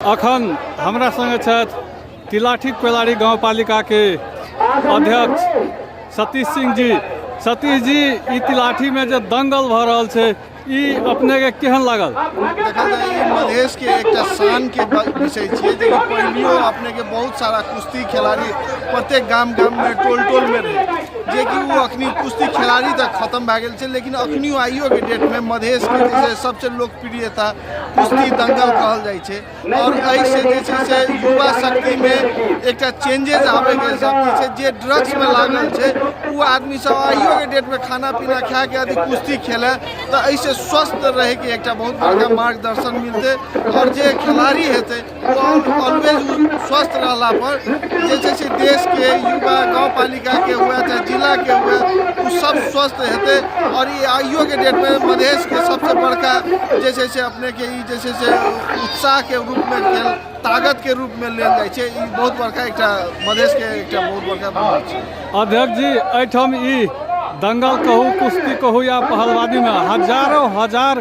अखन हमरा संगे छथि तिलाठी कोइलारी गाँवपालिकाके अध्यक्ष सतीश सिंह जी। सतीश जी, ई तिलाठीमे जे दंगल भऽ रहल छै, ई अपनेके केहन लागल? देखल जाय, ई मधेशके एकटा शानके विषय छियै, जेकि पहिलियो अपनेके बहुत सारा कुश्ती खेलाड़ी प्रत्येक गाम गाममे टोल टोलमे रहै, जेकि ओ अखनी कुश्ती खेलाड़ी तऽ खत्म भए गेल छै, लेकिन अखनियो आइयोके डेटमे मधेशके जे छै सबसँ लोकप्रियता कुश्ती दंगल कहल जाइ छै। आओर एहिसँ जे छै से युवा शक्तिमे एकटा चेंजेस आबैके शक्ति छै। जे ड्रग्समे लागल छै ओ आदमी सब आइयोके डेटमे खाना पीना खाके यदि कुश्ती खेलै तऽ एहिसँ स्वस्थ रहैके एकटा बहुत बड़का मार्गदर्शन मिलतै। आओर जे खेलाड़ी हेतै ओ ऑलवेज स्वस्थ रहला पर जे छै से देशके युवा, गाँव पालिकाके हुए चाहे जिलाके हुए, ओ सब स्वस्थ हेतै। आओर ई आइयोके डेटमे मधेशके सबसँ बड़का जे छै से अपनेके ई जे छै से उत्साहके रूपमे, खेल ताकतके रूपमे लेल जाइ छै। ई बहुत बड़का एकटा मधेशके एकटा बहुत बड़का बात छै। अध्यक्ष जी, एहिठाम ई दंगल कहू, कुश्ती कहू या पहलवानीमे हजारो हजार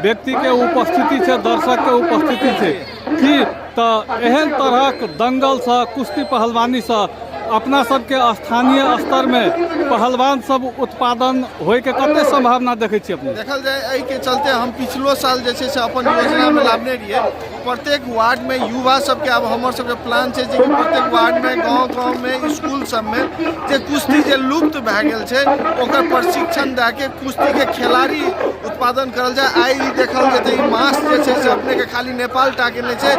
व्यक्तिके उपस्थिति छै, दर्शकके उपस्थिति छै। की तऽ एहन तरहक दंगलसँ, कुश्ती पहलवानीसँ अपना सबके स्थानीय स्तरमे पहलवान सब उत्पादन होइके कते सम्भावना देखै छियै अपने? देखल जाय, एहिके चलते हम पिछलो साल जे छै से अपन योजनामे लाबने रहियै प्रत्येक वार्डमे युवा सबके। आब हमर सबके प्लान छै जे कि प्रत्येक वार्डमे, गाँव गाँवमे, इसकुल सबमे जे कुश्ती जे लुप्त भए गेल छै, ओकर प्रशिक्षण दए के कुश्तीके खेलाड़ी उत्पादन करल जाय। आइ ई देखल जेतै, ई मास जे छै से अपनेके खाली नेपाल टाके नहि छै,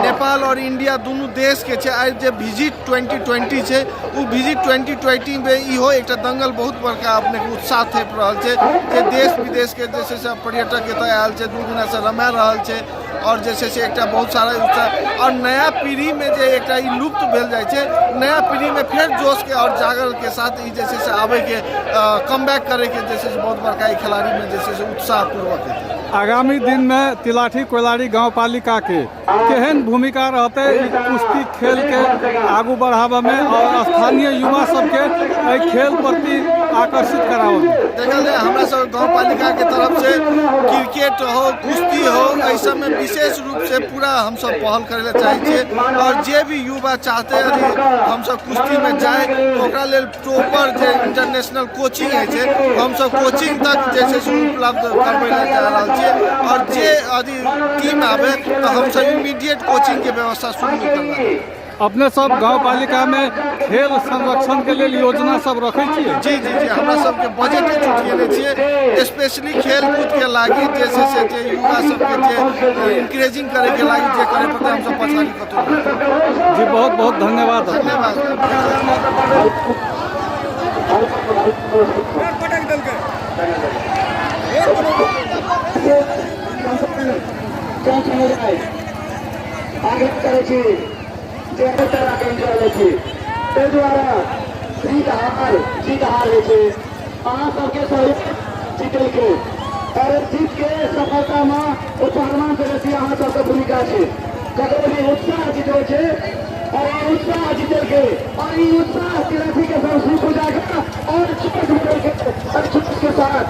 नेपाल आओर इंडिया दुनू देशके छै। आइ जे विजिट 2020 छै, ओ विजिट 2020मे इहो एकटा दंगल बहुत बड़का अपनेके उत्साह थेप रहल छै, जे देश विदेशके जे छै से पर्यटक एतऽ आयल छै, दू दिनासँ रमा रहल छै। आओर जे छै से एकटा बहुत सारा उत्साह आओर नया पीढ़ीमे जे एकटा ई लुप्त भेल जाइ छै, नया पीढ़ीमे फेर जोशके आओर जागरके साथ ई जे छै से आबैके, कम बैक करैके जे छै से बहुत बड़का ई खेलाड़ीमे जे छै से उत्साहपूर्वक हेतै। आगामी दिनमे तिलाठी कोइलारी गाँवपालिकाके केहन भूमिका रहतै ई कुश्ती खेलके आगू बढ़ाबऽमे आओर स्थानीय युवा सबके एहि खेल प्रति आकर्षित कराबऽमे? देखल जाय, हमरा सब गाँवपालिकाके तरफसँ क्रिकेट हो, कुश्ती हो, एहि सबमे विशेष रूपसँ पूरा हमसब पहल करै लए चाहै छियै। आओर जे भी युवा चाहते यदि हमसब कुश्तीमे जाइ, तऽ ओकरा लेल प्रॉपर जे इंटरनेशनल कोचिंग होइ छै, हमसब कोचिंग तक जे छै से उपलब्ध करबै लए जा रहल छियै। आओर जे यदि टीम आबै तऽ हमसब इमीडिएट कोचिंगके व्यवस्था शुरू करबा देबै। अपने सब गाँवपालिकामे खेल संरक्षणके लेल योजना सब रखै छियै? जी जी जी, हमरा सबके बजटे छुटिएने छियै स्पेशली खेलकूदके लागि। जे छै से जे युवा सबके जे इनकरेजिंग करैके लागि जे करे पड़तै, हमसब पछाड़ी कतौ नहि। जी, बहुत बहुत धन्यवाद। धन्यवाद। आग्रह करै छी जे एहि तरहके एन्जॉय लै छी, ताहि दुआरे जीत हार, जीत हार होइ छै। अहाँ सबके सहयोग जीतैके आओर जीतके सफलतामे ओ पहलवान से बेसी अहाँ सबके भूमिका छै। ककरो भी उत्साह जीतबै छै आओर ई उत्साह जीतलकै आओर ई उत्साह तिरथीके सरस्वती पूजाके आओर जोश मिललकै और जोशके साथ।